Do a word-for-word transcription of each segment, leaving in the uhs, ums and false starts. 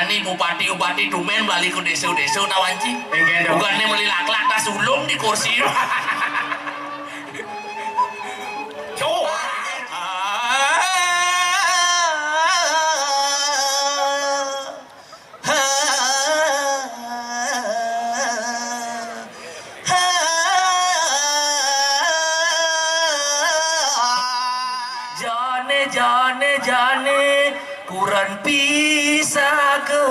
Ni bupati-bupati tumben balik ke desa-desa, tahu, Anci? Bukan ni meli laklak, dah sulung di kursi. Cuk. Jane, jane, jane, kuran pisah ke.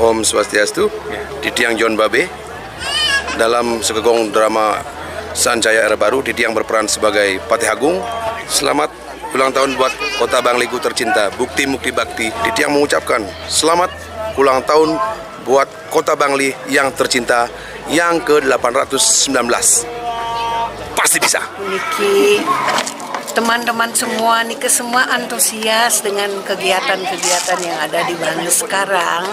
Om Swastiastu, titiang John Babe. Dalam segegong drama Sancaya Era Baru, titiang berperan sebagai Patih Agung. Selamat ulang tahun buat Kota Bangli ku tercinta. Bukti Mukti Bakti, titiang mengucapkan selamat ulang tahun buat Kota Bangli yang tercinta yang ke delapan ratus sembilan belas. Pasti bisa. Niki, teman-teman semua niki semua antusias dengan kegiatan-kegiatan yang ada di Bangli sekarang,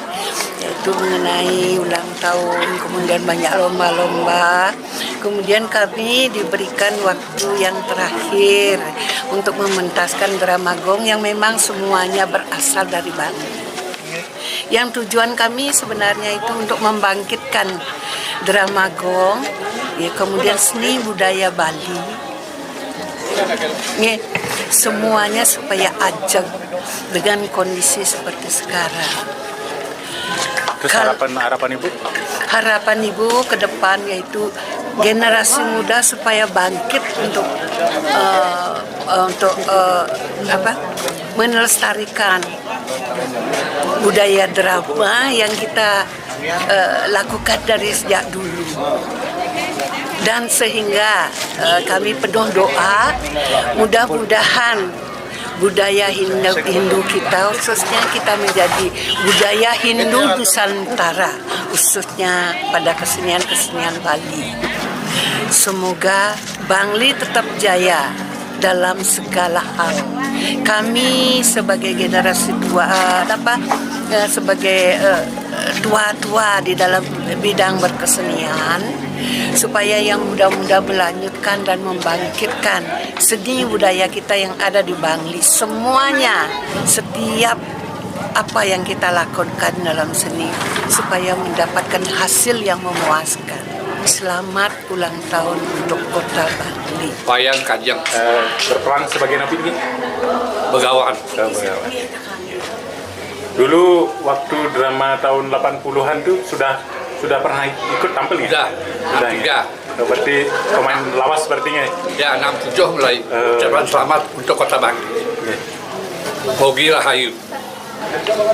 yaitu mengenai ulang tahun, kemudian banyak lomba-lomba. Kemudian kami diberikan waktu yang terakhir untuk mementaskan drama gong yang memang semuanya berasal dari Bangli. Yang tujuan kami sebenarnya itu untuk membangkitkan drama gong, ya, kemudian seni budaya Bali. Nggih, semuanya supaya ajeg dengan kondisi seperti sekarang. Terus Kal- harapan, harapan Ibu? Harapan Ibu ke depan yaitu generasi muda supaya bangkit untuk, eh, eh, untuk, eh, apa, melestarikan budaya drama yang kita, eh, lakukan dari sejak dulu. Dan sehingga, eh, kami penuh doa, mudah-mudahan budaya Hindu, Hindu kita, khususnya kita menjadi budaya Hindu Nusantara, khususnya pada kesenian-kesenian Bali. Semoga Bangli tetap jaya dalam segala hal. Kami sebagai generasi tua, eh, apa, eh, sebagai, eh, tua-tua di dalam bidang berkesenian, supaya yang muda-muda melanjutkan dan membangkitkan seni budaya kita yang ada di Bangli. Semuanya, setiap apa yang kita lakukan dalam seni, supaya mendapatkan hasil yang memuaskan. Selamat ulang tahun untuk Kota Bangli. Wayang Kajeng. Eh, berperan sebagai napi ini? Begawan. Oh, begawan. Dulu waktu drama tahun delapan puluhan tuh sudah sudah pernah ikut tampil ya? Sudah. Sudah, ya? Sudah. Berarti pemain lawas sepertinya ya? Ya, enam tujuh mulai. Eh. Ucapan selamat untuk Kota Bangli. Oke. Mogi Rahayu.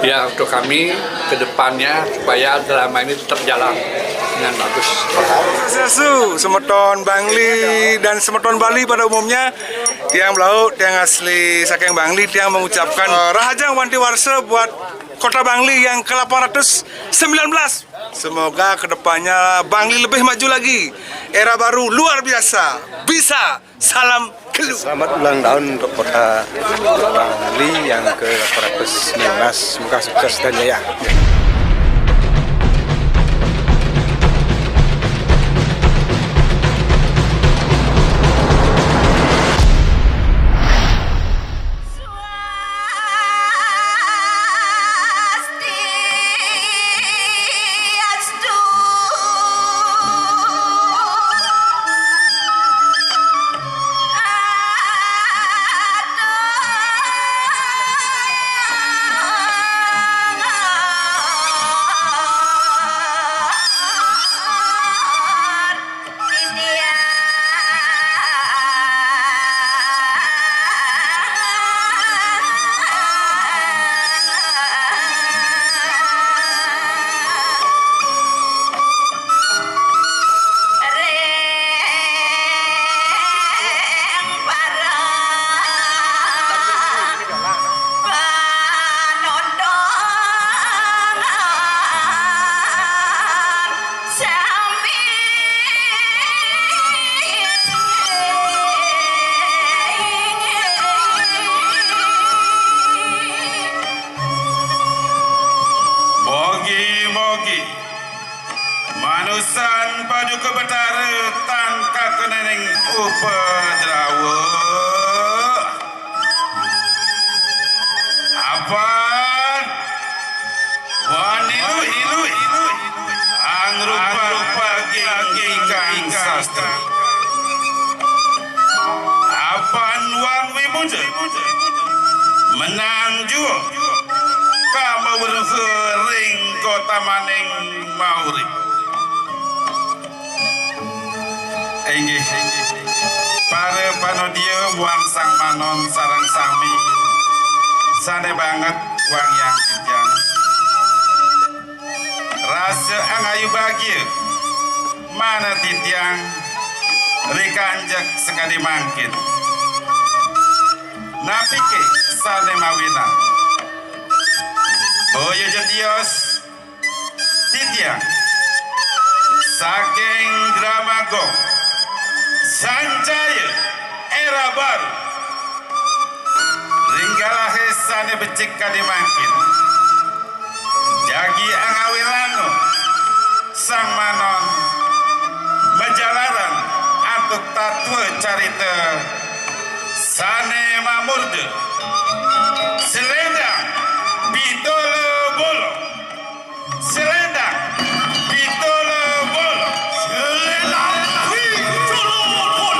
Ya, untuk kami ke depannya supaya drama ini tetap jalan dengan bagus. Swastiastu, semeton Bangli dan semeton Bali pada umumnya, tiang Blau, tiang asli saking Bangli, tiang mengucapkan, eh, Rahajeng Wanti Warsa buat Kota Bangli yang ke delapan ratus sembilan belas. Semoga kedepannya Bangli lebih maju lagi. Era baru luar biasa. Bisa. Salam gelu. Selamat ulang tahun untuk Kota Bangli yang ke delapan ratus sembilan belas. Semoga sukses dan jaya. Mogi-mogi manusan Paduka Betara tan kakenening upadrawa. Apan Lui, lui, lui. Angrupa daging kang sastra. Apan Wang Wimuda menang jua kamawerha ring kotamaning maurip. Inggih, para panodia muang Sang Manon sareng sami, sane banget wangiang titiang. Rasa angayu bagia manah titiang rikanjek sakadi mangkin. Napike sane mawinan? Boya ja tios, titiang saking Drama Gong, Sancaya Era Baru, ring galahe sane becik kadi mangkin. Jagi angawilanga Sang Manon majalaran antuk tatwa carita sane mamurda Selendang Pitala Bolong. Selendang Pitala Bolong. Selendang Pitala Bolong.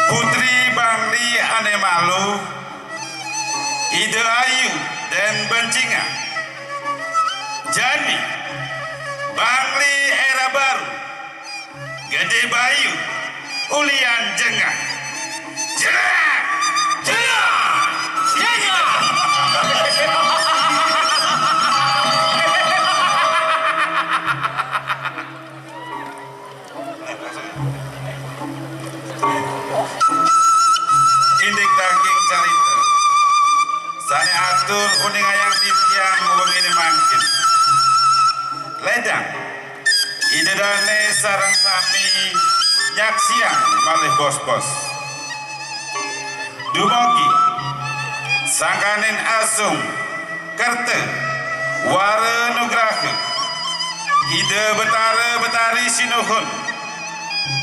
Putri Bangli ane malu, Ida Ayu dan Bencingan. Jani, Bangli Era Baru, Gede Bayu, Ulian Jengah. Jengah! Jengah! Jengah! Indik daging carita sane atur uningayang titiang wengine mangkin. Ledang, Ida Dane sareng sami nyaksiang malih bos-bos. Dumugi sangkaning asung kerta wara nugraha Ida Betara Betari Sinuhun,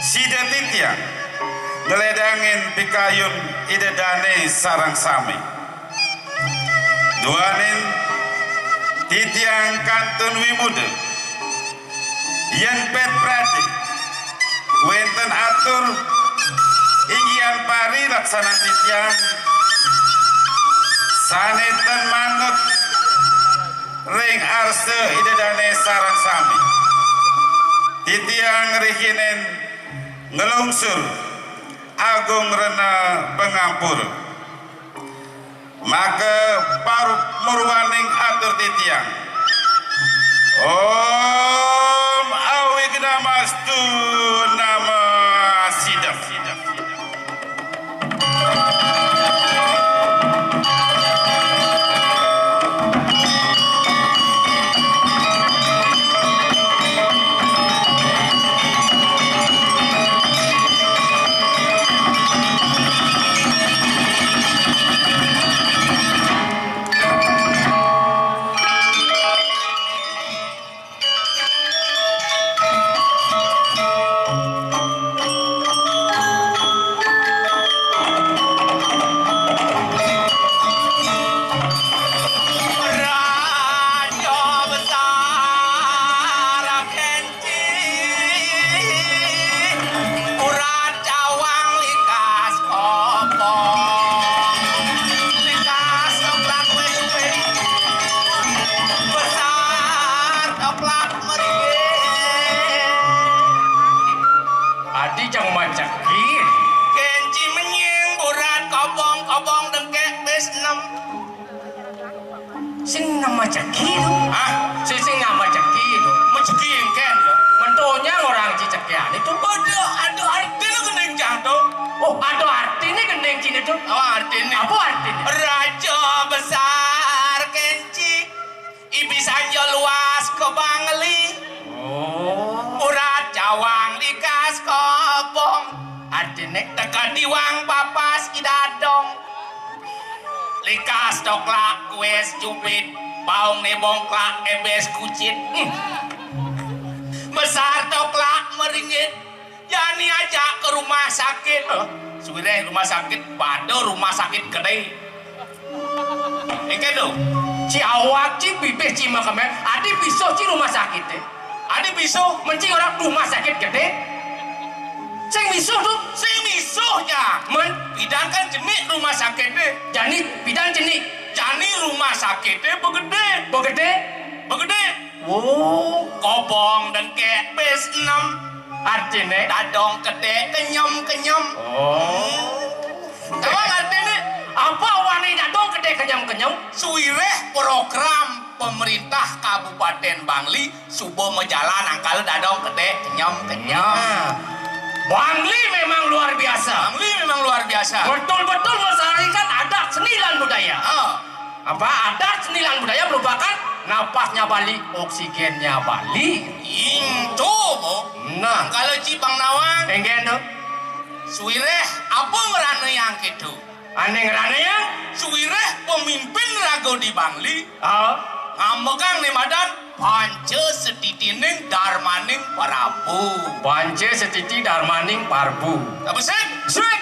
sida titiang ngledangin pikayun Ida Dane sareng sami. Duaning titiang kantun wimuda, yen pet prade wenten atur inggihan parilaksanan titiang sane ten manut ring arsa Ida Dane sareng sami. Titiang ngrihinin nglungsur agung rena pangampura. Maka parmurwaning atur titiang. Om Awignamastu Namo Sidam. Ada artiné gending ciné to? Apa artiné? Apa artiné? Raja besar kenci, ibisan ja luas ka Bangli. Oh. Urat cawang likas kobong. Artiné? Teka diwang papas I Dadong. Likas toklak kués jubit, baungné bongklak ébés kucit. Hmm. Besar toklak meringit, jani ajak ka rumah sakit. Hah? Suwiréh rumah sakit, pada rumah sakit gedé. Engké to. Ci awak ci bibih ci makemé, adi bisuh ci rumah sakité. Adi bisuh. Men ci orang rumah sakit gedé. Sing bisuh to. Sing bisuh ja. Men pidan kan jenik rumah sakité. Jani pidan jenik. Jani rumah sakité begedé. Begedé? Begedé. Oh. Kobong dengkék bis enem. Artiné? Dadong gedé kenyem-kenyem. Oh. Tahu artiné? Apa wané dadong gedé kenyem-kenyem? Suwiréh program pemerintah Kabupaten Bangli suba majalan angkala dadong gedé kenyem-kenyem. Nah, Bangli memang luar biasa. Bangli memang luar biasa. Betul-betul melestarikan adat seni lan budaya. Ah. Apa adat seni lan budaya merupakan napasnya Bali, oksigennya Bali. Ing to, Bo. Nah. Angkala ci bang nawang. Engkén to. Suwiréh apa ngranayang kéto? Ané ngranayang? Suwiréh pemimpin raga di Bangli. Ah. Ngamegang né madan Panca Setitining Darmaning Prabu. Panca Setiti Darmaning Prabu. Apa sih? Sik.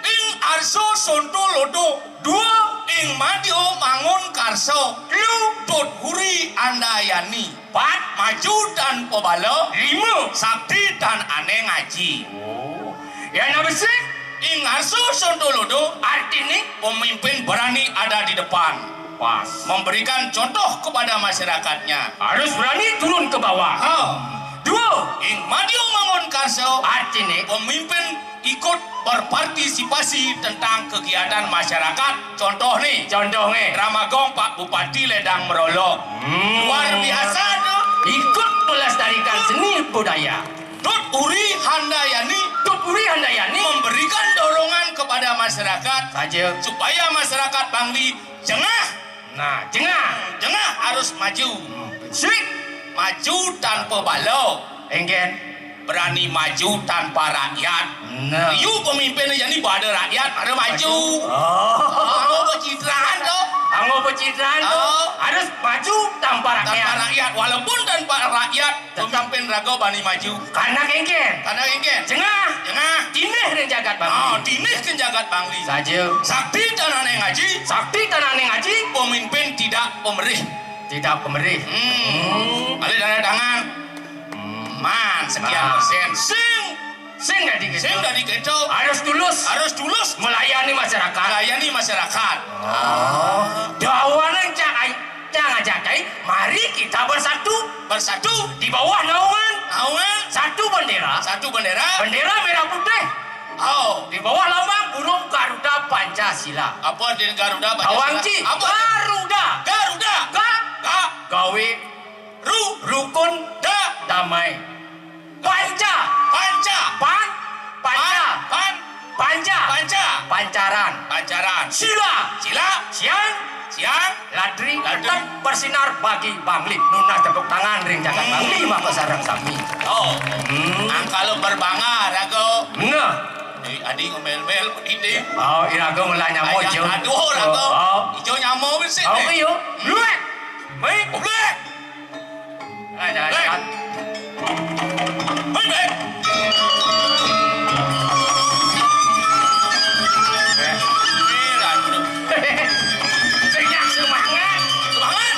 Ing Arsa Sonto Lodo. Dua. Ing Madya Mangun Karsa. Telu. Tut Huri Handayani. Pat. Maju tanpa bala. Lima. Sakti tan ané ngaji. Oh. Yan abesik? Ing Arsa Sonto Lodo. Artiné? Pemimpin berani ada di depan. Pas. Memberikan contoh kepada masyarakatnya. Harus berani turun ke bawah. Ha. Dua. Ing Madya Mangun Karsa. Artiné? Pemimpin ikut berpartisipasi tentang kegiatan masyarakat. Contoh nih. Contoh nih. Dramagong Pak Bupati Ledang Merolok. Hmm. Luar biasa tuh. Ikut melestarikan seni budaya. Tut Huri Handayani. Tut Huri Handayani. Memberikan dorongan kepada masyarakat. Saja. Supaya masyarakat Bangli jengah. Nah, jengah. Jengah harus maju. Sik. Maju tanpa bala. Engkén. Berani maju tanpa rakyat. Nah. Yu pemimpin aja nih pada rakyat, pada maju. Oh. Anggo pencitraan to. Anggo pencitraan to. Oh. Harus maju tanpa rakyat. Tanpa rakyat, walaupun tanpa rakyat, tetap pemimpin raga bani maju. Karena kénkén. Karena kénkén. Jengah. Jengah. Tinih ring jagat Bangli. Oh, tinih ring jagat Bangli. Saja. Sakti tan ané ngaji. Sakti tan ané ngaji. Pemimpin tidak pemerih. Tidak pemerih. Hmm. Hmm. Alih dari tangan. Hmm. Man, sekian persen. Sing. Sing dadi kéto. Sing dadi kéto. Harus tulus. Harus tulus. Melayani masyarakat. Melayani masyarakat. Oh. Dawaning cang ai-, cang ajak ai, mari kita bersatu. Bersatu. Di bawah naungan. Naungan. Satu bendera. Satu bendera. Bendera merah putih. Oh. Di bawah lambang burung Garuda Pancasila. Apa artinya Garuda Pancasila? Tawang ci. Apa? Garuda. Garuda. Ga. Ga. Gawe. Ru. Rukun. Da. Damai. Panca. Panca. Pan. Panca. Pan. Panca. Panca. Pancaran. Pancaran. Sila. Sila. Siang. Siang. Ladri. Ladri. Tetap bersinar bagi Bangli. Nunas tepuk tangan ring jagat Bangli, maka sareng sami. Oh. Hmm. Angkala berbangga raga. Nah. Di adi ngomel-mel pedidi. Oh, iraga ngelah nyama. Aduh, raga. Oh. Ijo nyama wis sih. Oh, iya. Luwek. Baik. Luwek. Ayo, ayo, ayo. Hei, hei. Sing nyak semangat. Semangat.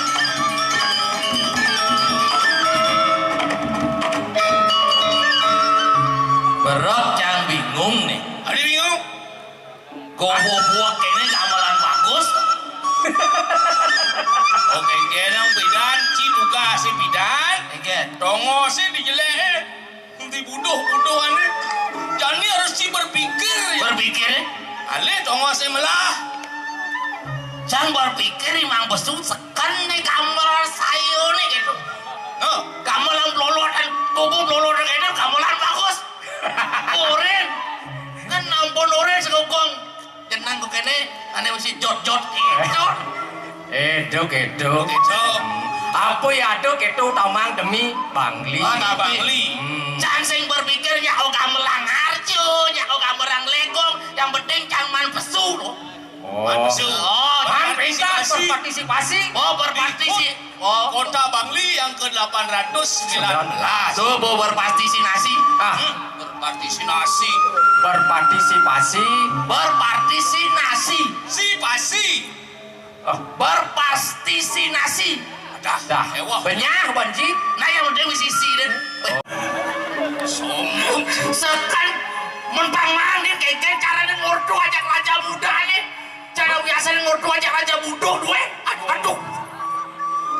Berat cang bingung nih. Ada bingung? Gowo buak kéné gamelan bagus. Oké, kéné pidan, ci tugasé pidan. Oké. Tongosé dijeléké. Enti buduh-buduhané. Jani harus ci berpikir. Berpikir? Alih tongosé melah. Cang berpikir imang besu seken né gamelan sayuné kéto. Nah. Gamelan pelolotan, bubu pelolotan kéné gamelan bagus. Orin. Kan ampun orin. Ini, ane mesti jot-jot gitu. Eduk, eduk. Gitu. Apa ya, aduk itu tamang demi Bangli. Ah, tak Bangli. Hmm. Cang sing berpikir nyak oga melang harjo, nyak oga merang legong, yang penting cang man pesu loh. Oh. Man pesu. Oh, Man pintar berpartisipasi. Berpartisipasi. Oh, berpartisipasi. Oh. Kota Bangli yang ke delapan ratus sembilan belas. Tuh, bu, berpartisipasi. Ah. Hmm, berpartisipasi. Berpartisipasi. Berpartisipasi. Si pasi. Oh. Berpartisipasi. Dah. Dah. Ewah. Benyah, Banji. Nah, yang udah sisi deh. Sombong. Sekan mempang mandi keke carane ngordo ajak raja muda nih. Cara biasane ngordo ajak raja muda duwe. Aduh, aduh.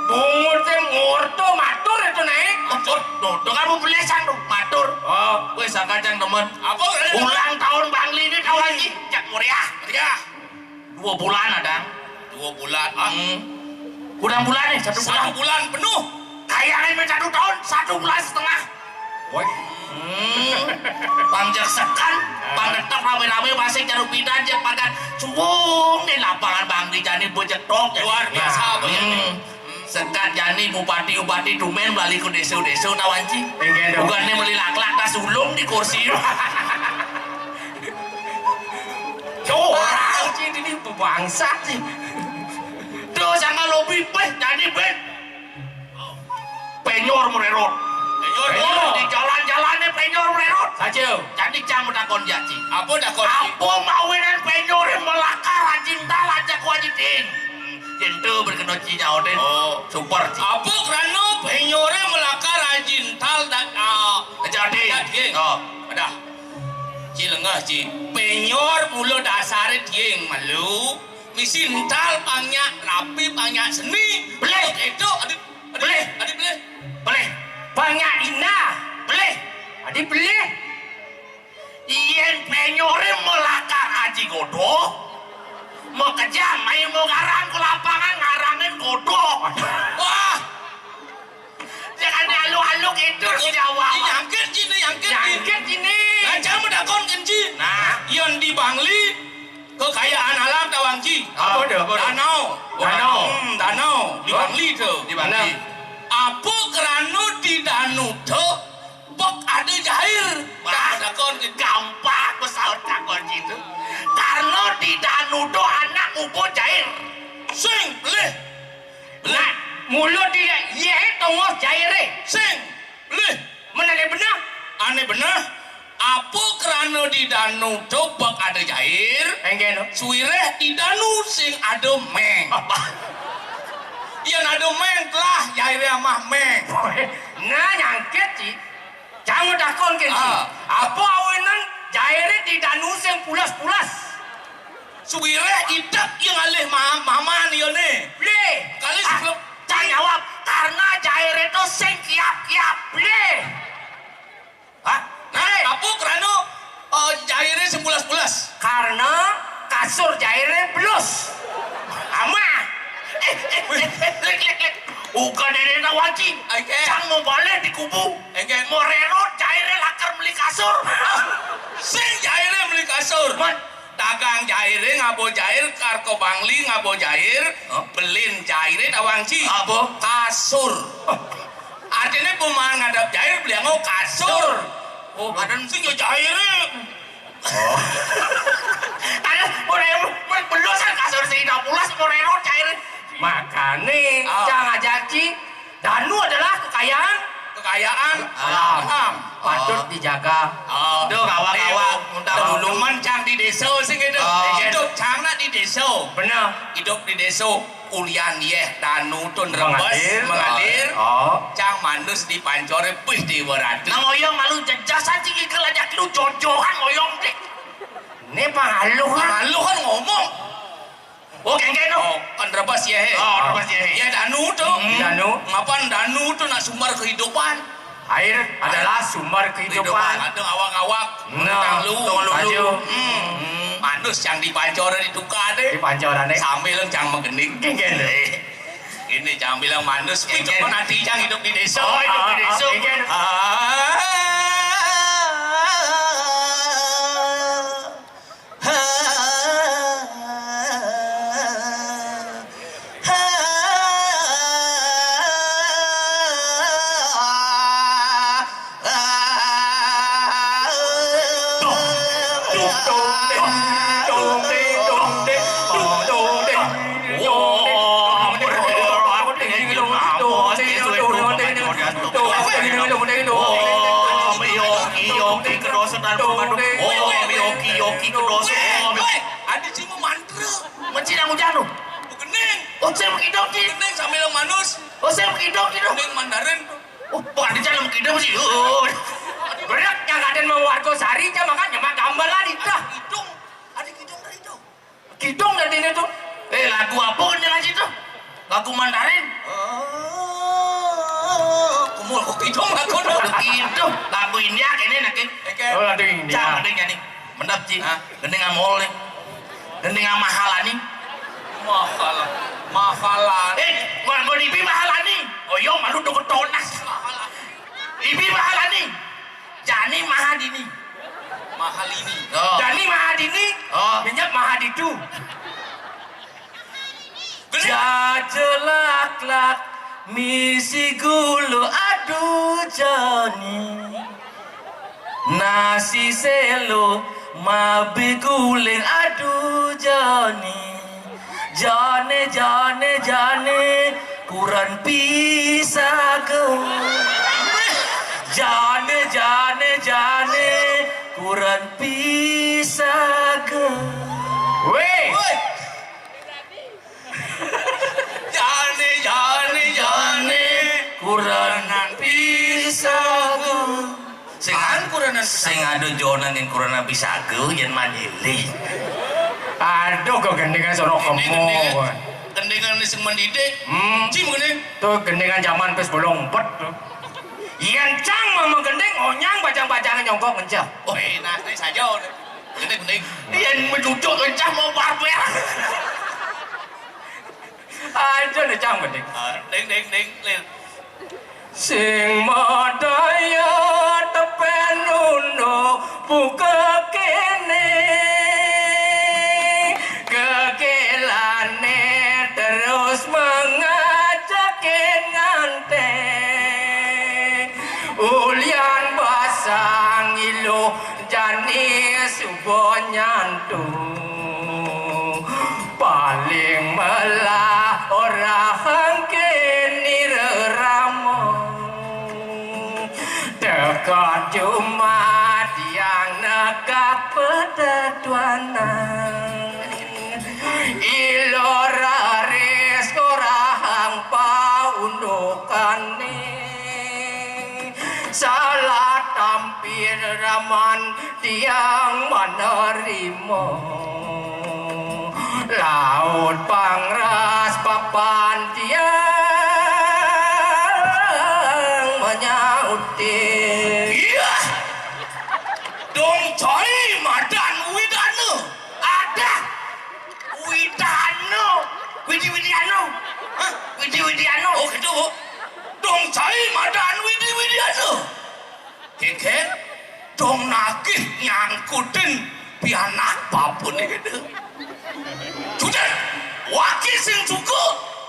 Bungut sing ngordo matur itu, Nek. Matur. Tuh, tuh kamu belesan tuh, matur. Oh, wis, sakajang temen. Apa? Ulang tahun Bangli ini tahun lagi. Cak meriah. Meriah. Dua bulan, Adang. Dua bulan. Ah. Hmm. Kurang bulan nih, satu bulan. Satu bulan penuh. Kayaknya main satu tahun, satu bulan setengah. Woi. Hmm. Bang jek sekan, bang tetep rame-rame masih jarum pindah aja pakan. Suwung nih lapangan Bangli jani bocek tok. Luar biasa, Bang. Hmm. Sekat jani bupati-bupati dumen balik ke desa-desa tawanci. Enggak dong. Bukannya meli laklak tas ulung di kursi. Orang sih ini bangsat sih. Tuh, jangan lobby, peh, jadi, peh. Penyor mererot. Penyor. Penyor. Di jalan-jalannya penyor mererot. Saja. Jadi, jangan takon jaji. Apa takon? Apa mawinan penyor melakar rajin tal aja ku aji ting. Cinta berkena ci nyawa deh. Oh. Super, ci. Apa kerana penyore melakar rajin tal dan, ah, jadi. Jadi. Oh. Dah. Ci lengah, ci. Penyor mula dasare dieng malu. Misi ental panyak rapi, panyak seni. Belih. Itu, aduh, aduh, belih. Aduh, belih. Belih. Panyak indah. Belih. Aduh, belih. Yen penyore melakar aji godoh, mau kejam, ayo mau ngarang ke lapangan, ngarangin godoh. Wah. Jangan alu-alu gitu, Jawa. Ini nyangkit sini, nyangkit sini. Nyangkit sini. Lah, jangan mendakonkan sini. Nah. Yang di Bangli, kekayaan alam tawang ji. Apa dia, apa dia? Danau. Danau. Hmm, danau. Di Bangli tu. Di Bangli. Apa kerana di danau tu, bek ada jair? Wah, takon ke gampang, besar takon gitu. Karena di danau tu anak muka jair. Sing, boleh. Boleh. Nah, mulut dia, iya, eh, tongos jair, eh. Sing, boleh. Mana dia benar? Ane benar. Apa kerana di danau tu bek ada jair? Enggak, no. Suireh di danau sing ada meng. Apa? Yang ada meng telah jair amah meng. Nah, nyangkit, Cik. Jangan takon ke, Cik. Ah. Apa awinan jair di danau sing pulas-pulas? Suireh idep yang alih ma-, maman iya ni. Boleh. Kali ah, sebelum tak jawab. Karena jair itu sing kiap-kiap. Boleh. Hah? Nah, apa kerana, eh, jairnya sebulas-bulas? Karena kasur jairnya belus. Ama. Eh, eh, eh, lek, lek, lek. Bukan ini nak wajib. Oke. Cang mau balik di kubu. Oke. Mau rerot jairnya lakar beli kasur. Sing jairnya beli kasur. Man. Dagang jairnya ngabo jair, kar ke Bangli ngabo jair, huh? Belin jairnya tawang ji. Apa? Kasur. Artinya perumahan ngadap jair beli ngau kasur. Oh, badan sing ya jair. Oh. Ada mulai mulai belusan kasur sing tidak pulas mulai rot jair. Makane ah. Jangan jaji. Danu adalah kekayaan. Kekayaan alam. Alam. Patut oh. Dijaga. Oh. Tuh kawan-kawan. Dulu mencang di desa sing gitu. Oh. Hidup cang nak di desa. Benar. Hidup di desa. Kulian yeh danu tu nerebes mengalir, mengalir. Oh. Cang manus di pancor pih di beratu. Nang oyong malu jejasan cing ikel aja lu jojohan oyong dek. Ini pangaluh kan? Pangaluh kan ngomong. Oh, kengke tu. Oh, kan nerebes yeh. Oh, nerebes yeh. Ya danu tu. Hmm. Danu. Ngapan danu tu nak sumber kehidupan? Air adalah sumber kehidupan. Ada awak-awak, nah, tang lu, tang lu, baju. Hmm. Hmm. Manus yang dipancor ditukar deh. Dipancor deh. Sambil yang cang mengening. Gini. Ini cang bilang manus, gini. Itu pun nanti cang hidup di desa. Oh, hidup di desa. Ah, ah, ah, ah. Oh, mi oki-oki kedosetan pemadu. Oh, mi oki-oki kedosetan. Woi, woi, adi sing mantra. Mencina hujan lu. Begening. Oh, saya mengidong, Ci. Begening sambil manus. Oh, saya mengidong, Ci, dong. Begening mandarin. Oh, bukan di dalam kidung sih. Oh. Berat yang ada mau warga sari, aja makan nyemak gamelan itu. Kidung. Ada kidung dari itu. Kidung dari ini tuh. Eh, lagu apa nih ngaji tuh? Lagu Mandarin. Oh, kamu lagu kidung, lagu dong. Lagu India kayaknya, nak. Oke. Oh, lagu India. Jangan ada nyanyi. Mendap, Ci. Hah? Gending sama oleh. Gending sama halani. Mahal. Mahalan. Eh, gua, gua ibi mahalani. Oh, yo, malu dong tonas. Mahalan. Ibi mahalani. Jani Mahadini. Mahal ini. Oh. Jani Mahadini. Oh. Minyak Mahaditu. Jajelak-lak misi gulu, aduh, Jani. Nasi selo mabe guling, aduh, Jani. Jane, jane, jane, kuran pisaga. Jane, jane, jane, kuran pisaga. Weh. Woi. Jane, jane, jane, kuranan pisaga. Sing an-, kuranan pisaga. Sing ada jonan yang kuranan pisaga, yen manili. Aduh, kok gendingan sono kemo. Gendingan, gendingan sing mendidik. Hmm. Cim gending. Tuh gendingan zaman pes bolong empet tuh. Yen cang mama gending, onyang bajang-bajangan nyongkok ngencah. Oh, enak, nek saja. Gending, gending. Yen mencucuk ngencah mau barber. Aja nih, Cang, mending. Ah, ding, ding, ding, Lil. Sing madaya tepen uno buka kene. Kekelane terus mengajakin ngante. Ulian basang ilu jani suba nyantu. Paling melah ora hangkeni rerama. Teka cuma tiang nekak petetuanan. Ilo raris korahang paundukane. Salah tampil raman tiang menerima. Laut pangras papan tiang menyauti. Iya. Dong cai madan widana. Ada. Widana. Widi Widiana. Hah? Widi Widiana. Oh, gitu, Bu. Dong cai madan Widi Widiana. Kengkeng, dong nagih nyangkutin pianak bapune kene. Jujur, waki sing suka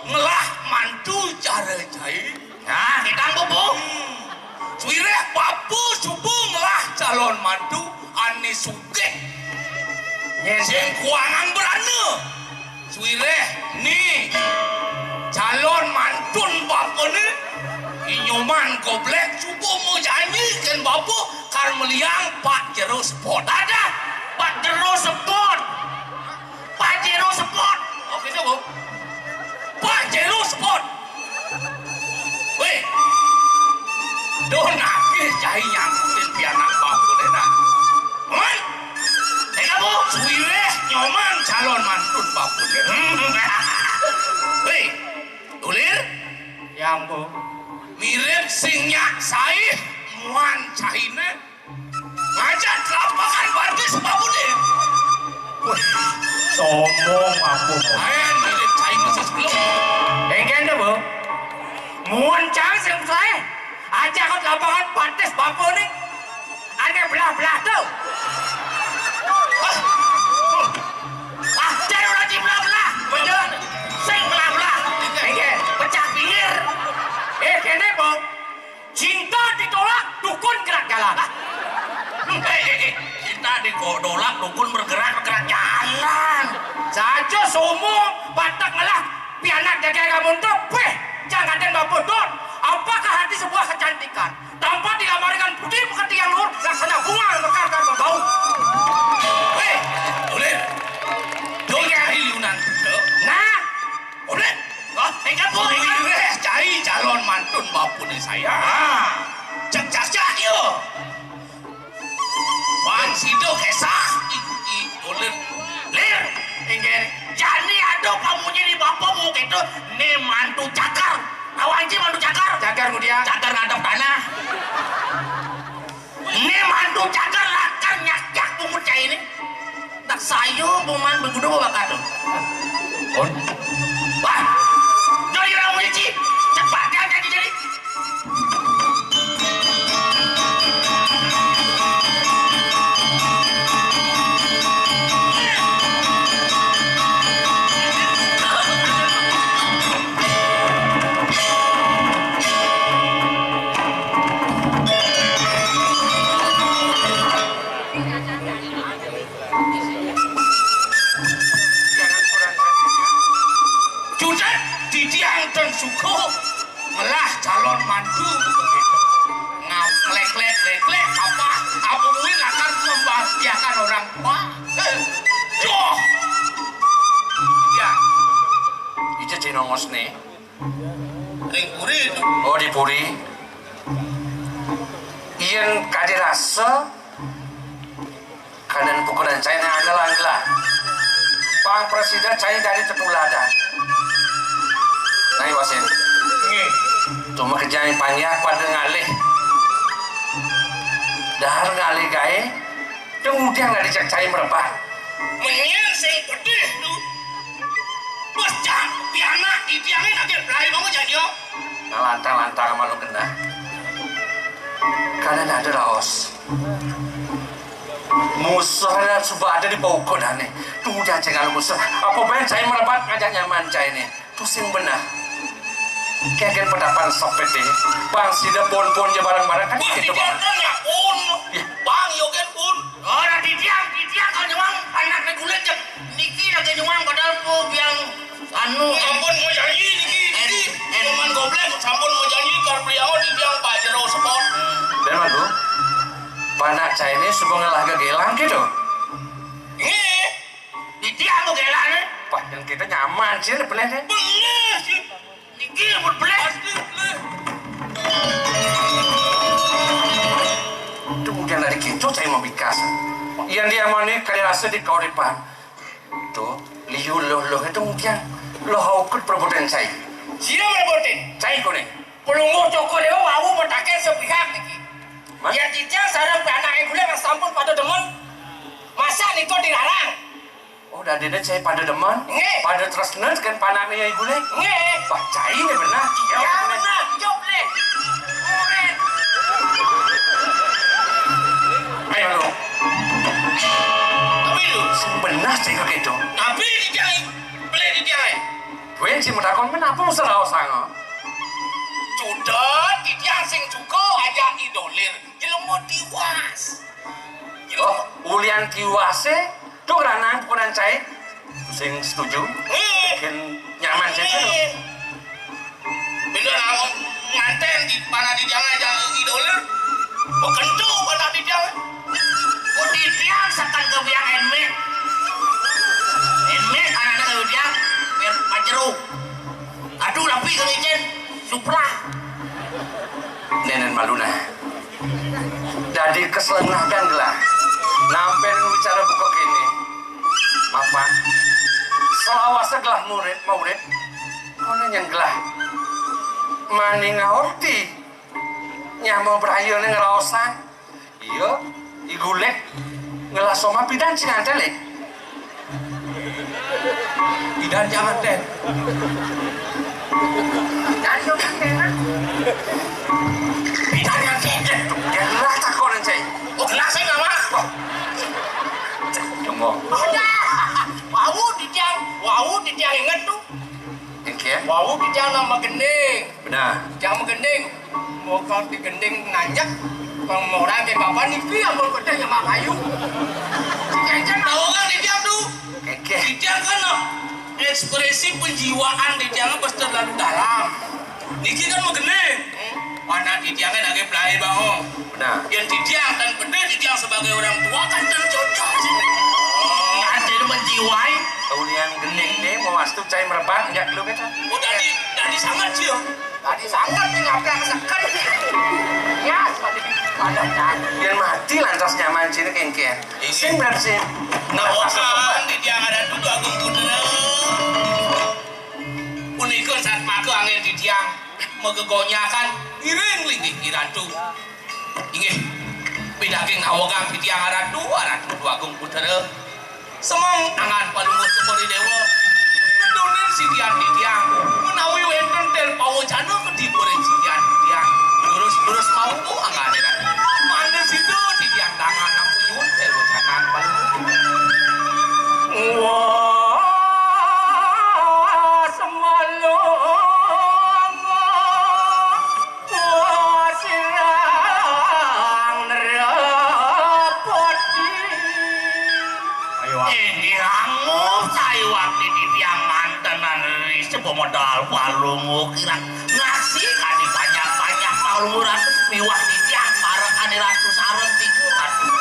ngelah mantu cara jai. Nah, kita, Bu, Bu. Suwireh bapa suba ngelah calon mantu ane sugih. Nyen. Sing kuangan berana. Suwireh ni calon mantun bapane, I Nyoman Goblek suba mau janji ken bapa kar meliang pat jero spot. Ada pat jero spot. Pat jero spot. Oke, coba. Pat jero spot. Weh. Duh, nagih cai nyangkutin pianak bapune, nah. Nyoman. Eh, kamu? Suwireh Nyoman calon mantun bapune. Weh, Ulir? Ya, Mpu. Mirip sing nyak saih muan caine. Ngajak lapangan batis bapune. Wah, sombong aku. Ayan, mirip cai mesti sebelum. Engken to, Bu. Muan cang sing sae. Ajak kot lapangan batis bapune. Ane belah-belah to. Ah, cari ora di belah-belah. Bener. Sing belah-belah. Engke, pecah pinggir. Eh, kene, Bu. Cinta ditolak, dukun gerak jalan. Eh, eh, eh. Cinta Di ko-, dolak dukun bergerak, bergerak jalan. Saja sombong, batak ngelah pianak jaga kamu tu, weh, jangan ada bapa dot. Apakah hati sebuah kecantikan? Tanpa dilamar dengan budi pekerti yang luhur, laksana bunga mekar dan berbau. Weh, tulis. Dot. Iya. Cari liunan. Nah. Tulis. Oh, enggak, Bu. Weh, cari calon mantun bapune saya. Ah. Cek cacak yo. Bang Sido kesah ikuti tulis. Lir, inggih. Jani ada pamunyi di bapa mau gitu, ne mantu cakar. Awan ci mantu cakar. Cakar kemudian. Cakar ngadep tanah. Ini mantu cakar lakar nyak-nyak bungut cai ini. Tak sayu buman begudu bakat tu. Pun. Wah. Jadi orang punya ci. Cepat dia jadi jadi. Judet, didiang dan suku melah calon mantu. Ngap, leklek, leklek, apa, apa mungkin akan membahagiakan orang tua? Eh, joh. Ya. Ija jenongos nih. Ring puri itu. Oh, di puri. Yen kade rasa, kanan pukulan cai nang ada langlah. Pang presida cai dari tepuladan. Nai wasin. Nggih. Cuma kejang panjak pada ngalih. Dahar ngalih gae, kemudian ngalih cek cai merebat. Menyen sing pedih tu. Bos cak, pianak, itiangin akhir pelai bangun janjo. Nalantang-lantang malu kena. Kanan ada raos. Musuh ada suba ada di pokok dane. Tunggu janji kalau musuh. Apa ben cai merebat ngajak nyaman cai ni. Tu sing benar. Kegen pendapat sopet deh. Bang sida pun-pun je barang-barang kan. Wah, gitu, Bang. Kan ya pun. Iya. Bang, yo kan pun. Ora titiang, titiang kalau nyuang anak ni kulit je. Niki lagi nyuang padahal po biang anu. Sampun mau janji niki. En, en. Cuman goblek sampun mau janji kar beliau di biang Pak Jero Sport. Dan mantu, panak cai ini suba ngelah gegelang gitu. Nggih. Titiang mau gelang ni. Wah, yang kita nyaman sih, boleh deh. Boleh sih. Iki rambut beleh. Pasti beleh. Kemudian dari gitu cai mau bikas. Yang dia mau ni kali rasa di kauripan. Tu, liu loh loh itu mungkin loh haukut perbuatan cai. Sira merebutin. Cai kau ni. Pelungguh cokor dia wau mentaken sepihak niki. Mas? Ya titiang sareng pianak gule sampun pada demen. Masa nika dilarang? Oh, dadine cai pada demen? Nggih. Pada tresna kan panakne Yai Gule? Nggih. Wah, cai ne benar. Ya, benar. Cop le. Oren. Ayo lu. Tapi lu. Benar cai kok gitu. Tapi di cai. Beli di cai. Wen si metakon menapa mesti raos sanga? Sudah, titiang sing suka aja idolir. Jelema tiwas. Oh, ulian tiwase, tu ranang pukulan cai. Sing setuju? Nggih. Bikin nyaman cai tu. Nggih. Bila nak nganten di panah di jangan jangan idolir. Kok kentu panah di jangan? Kok di tiang sekan ke biang enmet. Enmet anak ke biang, biar pajeru. Aduh, rapi ke licin. Supra. Nenen malu nah. Dadi keselengahan gelah. Nampen bicara buka kene. Mapan. Selawase gelah murid, murid. Kono nyenggelah. Mani ngaorti. Nyama braya ne ngraosan. Iya, I Gulek ngelah soma pidan sing antel, eh? Pidan jangan ten. Pidan yo ten, ah. Pidan yang ten. Gelah takonan cai. Oh, gelah saya nggak marah. Wah. Tunggu. Wau titiang, wau titiang inget tu. Engke. Wau titiang nang magending. Benar. Titiang magending. Mokal digending nanjak. Pang mora ke bapak niki ampun gedé nyemak kayu. Kéngkén tahu kan titiang tuh? Kéngkén. Titiang kan, eh, ekspresi penjiwaan titiang pas terlalu dalam. Niki kan mau gedé. Mana titiangnya lagi pelai bangun. Nah. Yang titiang dan bener titiang sebagai orang tua kan tercocok. Ada menjiwai. Kemudian gending nih mau wastu cai merebat enggak lu kita. Oh, dari, dari sangat sih ya. Tadi sangat nih ngabrak seken. Ya, tadi pada tadi. Yang mati lantas nyaman sini kéngkén. Iya. Sing berapa sih? Nah, orang di tiang ada dulu Agung Putra. Punika saat maka angin di tiang megegonyakan miring linggih Ki Ratu. Inggih, pidaging nawegang titiang Ratu, Ratu Agung Putra. Semeng angan palungguh Cokor I Déwa. Nedunin sidian titiang, menawi wénten tel pawacana ketiba ring sidian titiang. Lurus-lurus mawuku angan Ratu. Mangda sida titiang dangan ampun nyuwun tel wacanan palungguh. Wah, semalung. Sirang nrepoti. Ayo, Wak. Inggih angup sayuwakti titiang mantenan ri sebomodal palungguh kirang ngaksi kadi banyak-banyak palungguh ratus miwah titiang para kadi ratus sareng tiku. Aduh.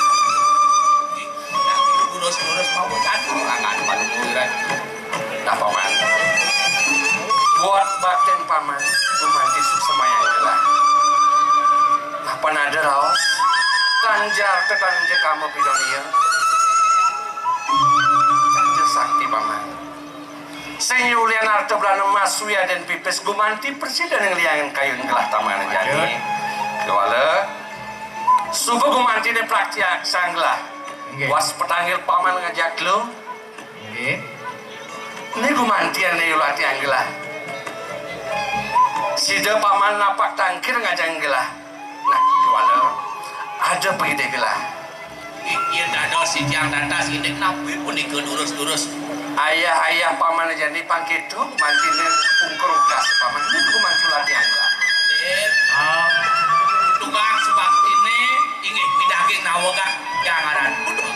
Lurus-lurus mawon candu angan palungguh kirang. Nah, Paman. Buat baktin Paman, gumanti suksmayang gelah. Mapan ada raos, tanjar tetanja kama pidonia. Tanjar sakti Paman. Sing yulian arta brana mas wiadin pipis gumanti presida ning liangan kayun gelah Taman Jani. Aduh. Kewala, suba gumanti ne praktiak sang gelah. Nggih. Was petanggil Paman ngajak lu. Nggih. Né gumantian né yulati anggelah. Sida Paman napak tangkir ngajeng gelah. Nah, kéwala ada pagidé gelah. Inggih dados titiang dados indik napi punika durus-durus. Ayah-ayah Paman jani pangkitu mantiné ungkur ukas Paman niku mantu latihan gelah. Inggih. Ah. Tukang subaktiné inggih pidaging nawegang yang aran Putra.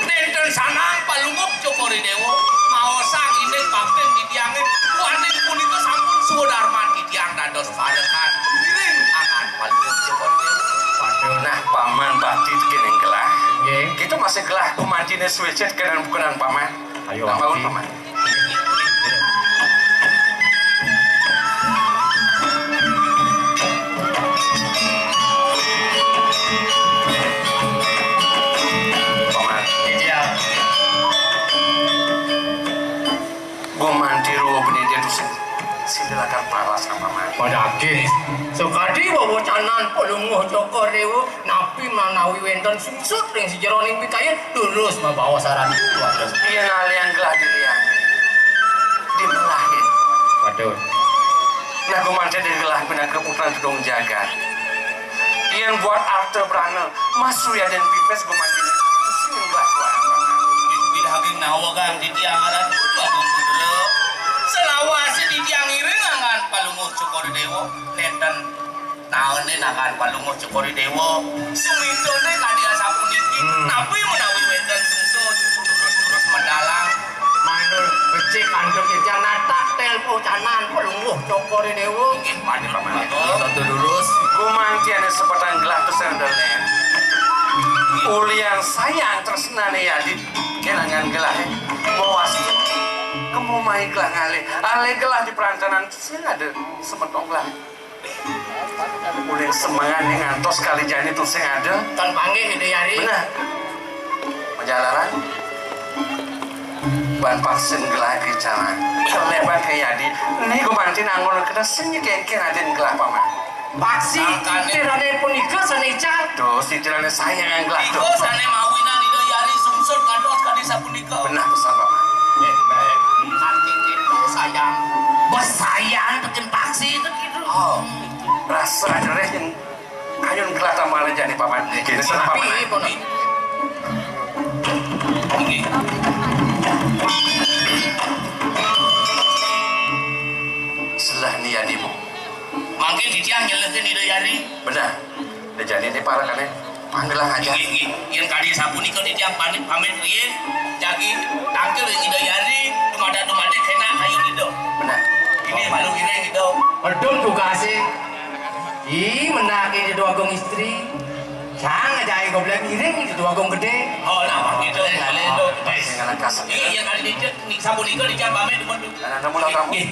Nénten sanang palungguh Cokor I Déwa maosang indik baktin titiangé. Duaning punika sampun swadarman titiang dados parekan. Ngiring angan palungguh Cokor I Déwa. Waduh. Nah, Paman bakti tekening gelah. Nggih. Kita masih gelah gumantiné suwécit kenan bukanan Paman. Ayo, nah, bangun, Paman. Paman. Iya. Gumanti ruh benedé tusing sida lakar paras, Paman. Padaging. Sakadi wewacanan Palungguh Cokor Déwa. Napi manawi wénten sungsut ring sajeroning pikayun, durus mabaos aran. Yén alian gelah dilian, dimelahin. Waduh. Nah, gumanten gelah pinaka putra gedung jagat. Yén buat arta brana, mas wiadin pipis gumanten. Sing gelah tuan. Pidaging nawegang titiang aran Putra Agung Putra. Selawase titiang ngiring angan Palungguh Cokor Déwa. Nénten Naenin angan Palungguh Cokor I Déwa, sumitané kadi asapuniki, hmm, napi menawi wénten sungsut, durus-durus medalang. Manut becik antuk titiang natak tel pawacanan Palungguh Cokor I Déwa. Inggih, Paman. Durus. Gumantiné sebatang gelah tusing ada lén. Ulian sayang tresnané yadi kelangan gelah. Mawas kemu mai gelah ngalih. Alih gelah di perantanan tusing ada semeton gelah. Uling semengan ning ngantos kali jani tusing ada. Tan panggih Ida Yari. Bener. Majalaran. Ban paksin gelah ke jalan. Kelebat ke yadi. Ni gumanti nangun kena sing kéngkén adin gelah Paman. Paksi tirané punika sané ical. Duh, tirané sayang gelah. Iko sané mawinan Ida Yari sungsut ngantos kadi sapunika. Bener pesan Paman. Eh, baik. Kanti kita sayang. Besayang tekan paksi itu gitu. Oh, rasa jerih yang kayun gelah Taman jani Paman. Kini sana Paman. Tapi, Paman. Selah ni adimu. Mangkin titiang nyelehin Ida Yari. Benar. Jani ini para kali. Panggilan aja. Nggih, nggih. Yén kadi sapunika titiang pamit, pamit riyin. Jagi tangkil ring Ida Hyang, dumadak-dumadak enak kayun Ida. Benar. Ini malu ngiring Ida. Pedum tugasé. Ih, menake Ida Agung Istri. Sang ajahe goblek ngiring Ida Agung Gedé. Oh, nah, gitu. Lalu Ida. Dengan kasar. Iya, iya, kali ini, nih, sapunika titiang pamit, dumun. Nah, nah, mula kamu. Nggih.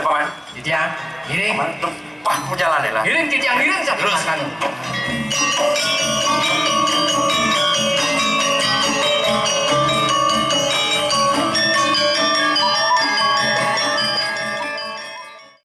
Depan. Titiang, ngiring. Paman, tumpah ku jalan ya lah. Ngiring, titiang, ngiring, terus. Sapunika.